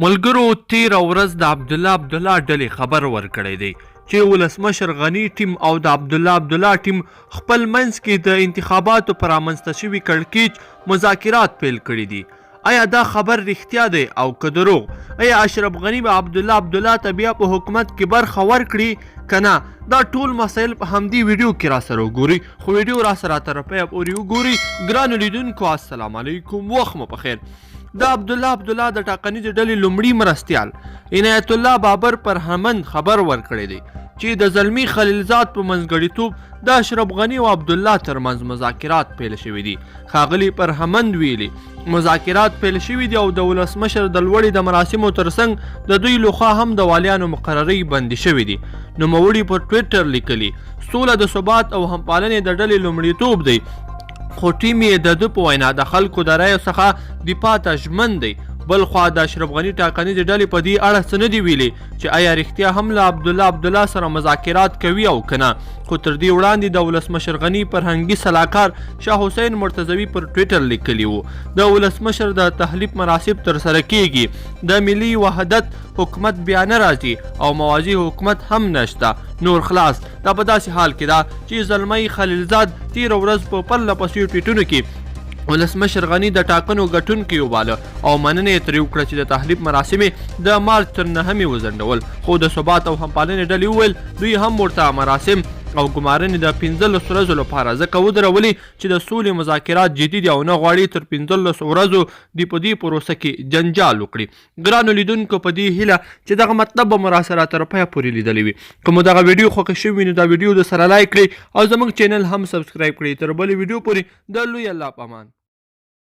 ملګرو تیره ورځ د عبدالله عبدالله ډلې خبر ورکړی دی چې ولسمشر غني ټیم او د عبدالله عبدالله ټیم خپل منځ کې د انتخاباتو پر رامنځته شوي کړکیچ مذاکرات پیل کړي دي. ایا دا خبر رښتیا دی او که دروغ؟ ایا اشرف غني به عبدالله عبدالله ته بیا په حکومت کې برخه ورکړي که نه؟ دا ټول مسایل په همدې ویډیو کې راسره وګورئ، خو ویډیو راسره تر پایه پورې وګورئ. ګرانو لیدونکو السلام علیکم، وخت مو پخیر. د عبدالله عبدالله د ټاکنیزې ډلې لومړي مرستیال عنایت الله بابر پر همند خبر ورکړی دی چې د زلمی خلیلزاد په منځګړیتوب د اشرف غني او عبدالله ترمنځ مذاکرات پیل شوي دي. ښاغلي پرهمند ویلي، مذاکرات پیل شوي دي او د ولسمشر د لوړې د مراسمو ترڅنګ د دوی لخوا هم د والیانو مقررۍ بندې شوې دي. نوموړي پر ټویټر لیکلي، سوله د ثبات او همپالنې د ډلې لومړیتوب دی، خو ټیم یې د ده په وینا د خلکو د رایو څخه دفاع ته ژمن دی. بلخوا د اشرف غني ټاکنیزې ډلې په دې اړه څه نه دي ویلي چې ایا رښتیا هم له عبدالله عبدالله سره مذاکرات کوي او که نه، خو تر دې وړاندې د ولسمشر غني فرهنګي سلاکار شاه حسین مرتضوي پر ټویټر لیکلي وو، د ولسمشر د تحلیف مراسم ترسره کیږي، د ملي وحدت حکومت بیا نه راځي او موازي حکومت هم نشته، نور خلاص. دا په داسې حال کې ده چې زلمی خلیلزاد تیره ورځ په پرله پسې ټویټونو کې ولسمشر غني د ټاکنو ګټونکی وباله او مننه یې ترې وکړه چې د تحلیف مراسم یې د مارچ تر نهمې وځنډول، خو د ثبات او همپالنې ډلې وویل دوی هم ورته مراسم او ګمارنې د 15 ورځو لپاره ځکه ودرولې چې د سولې مذاکرات جدي دي او نه غواړي تر 15 ورځو دې په دې پروسه کې جنجال وکړي. ګرانو لیدونکو په دې هیله چې دغه مطلب به مو راسره تر پایه پورې لیدلی وي. که مو دغه ویډیو خوښه شوې وي نو دا ویډیو د سره لایک کړئ او زموږ چینل هم سبسکرایب کړئ. تر بلې ویډیو پورې د لوی الله په امان.